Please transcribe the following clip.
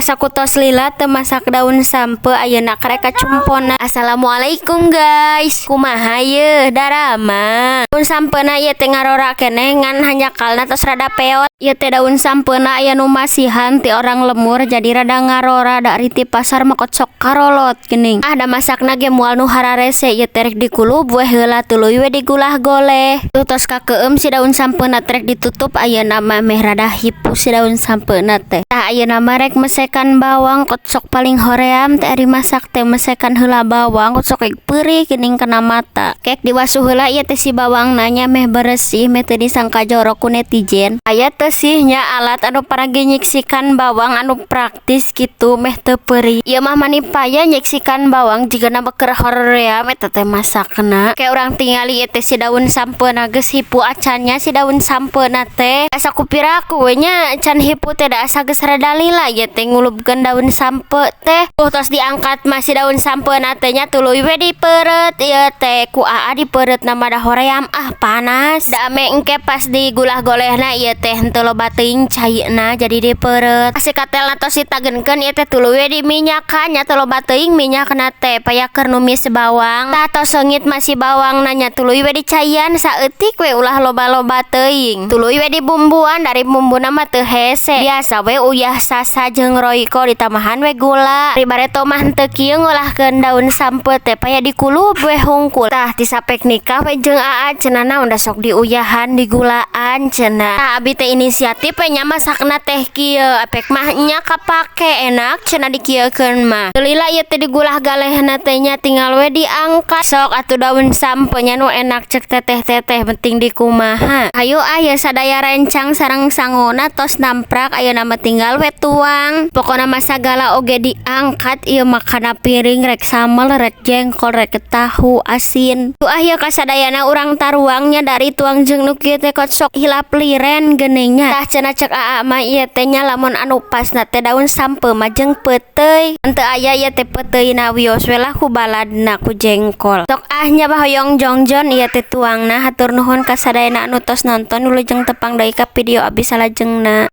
Asa ku tos lila teu masak daun sampeu, ayeuna karek kacumpona. Assalamualaikum, guys, kumaha yeuh darama? Daun sampeuna ieu teh ngarora keneh, ngan hanjakalna tos rada peot. Ieu teh daun sampeuna aya nu masihan ti orang lembur, jadi rada ngarora. Da ari ti pasar mah kocok karolot geuning. Ah, da masakna ge moal nu hararese. Ieu teh rek dikulub we heula, tuluy we digulah goleh. Tuh, tos kakeueum si daun sampeuna teh, rek ditutup ayeuna mah meh rada hipu si daun sampeuna teh. Tah, ayeuna mah rek mesekan bawang. Kocok paling hoream teh ari masak teh mesekan heula bawang, kocok rek peurih geuning kana mata. Kek diwasuh heula ieu teh si bawangna nya, meh beresih, meh teu disangka jorok ku netizen. Aya teu sih nya alat anu paragi nyiksikan bawang anu praktis kitu, meh teu peurih? Ieu mah mani paya nyiksikan bawang, jigana beker hoream eta teh masakna. Ke urang tingali ieu teh si daun sampeuna geus hipu acan nya si daun sampeuna teh. Asa ku piraku we nya can hipu teh, da asa geus rada lila ieu teh ngulubkeun daun sampeu teh. Tuh, tos diangkat mah si daun sampeuna teh nya, tuluy we dipeureut ieu teh ku aa. Dipeureutna mah da hoream ah, panas. Da ame engke pas digulah golehna ieu teh henteu loba teuing caina, jadi dipeureut. Si katelna tos ditagenkeun ieu teh, tuluy we diminyakan nya, teu loba teuing minyakna teh, paya keur numis bawang. Tah, tos seungit mah si bawangna nya, tuluy we dicaian saeutik we, ulah loba-loba teuing. Tuluy we dibumbuan. Dari bumbuna mah teu hese, biasa we uyah sasa jeung Royco, ditambahan we gula. Ari bareto mah henteu kieu ngolahkeun daun sampeu teh, paya dikulub we hungkul. Tah, ti sapek nikah we jeung aa cenah, naon da sok diuyahan, digulaan cenah. Tah, abi teh inisiatif we nya masakna teh kieu, apek mah nya kapake, enak cenah dikieukeun mah. Teu lila ieu teh digulah galehna teh nya, tinggal we diangkat. Sok atuh daun sampeu nya nu enak cek teteh-teteh, penting dikumaha. Hayu ah, ieu sadaya rencang sareng sanguna tos namprak, ayeuna mah tinggal we tuang. Pokona mah sagala oge diangkat ieu mah kana piring, rek sambel, rek jengkol, rek tahu asin. Tuh ah, ieu kasadayana urang taruang nya. Dari tuang jeung nu kieu teh sok hilap liren geuning nya. Tah, cenah cek aa mah ieu teh nya, lamun anu pasna teh daun sampeu mah jeung peuteuy. Henteu aya ieu teh peuteuyna, wios we lah ku baladna, ku jengkol. Sok ah nya, hoyong jongjon ieu teh tuangna. Hatur nuhun kasadayana anu tos nonton. Wilujeng tepang deui ka video abi salajengna.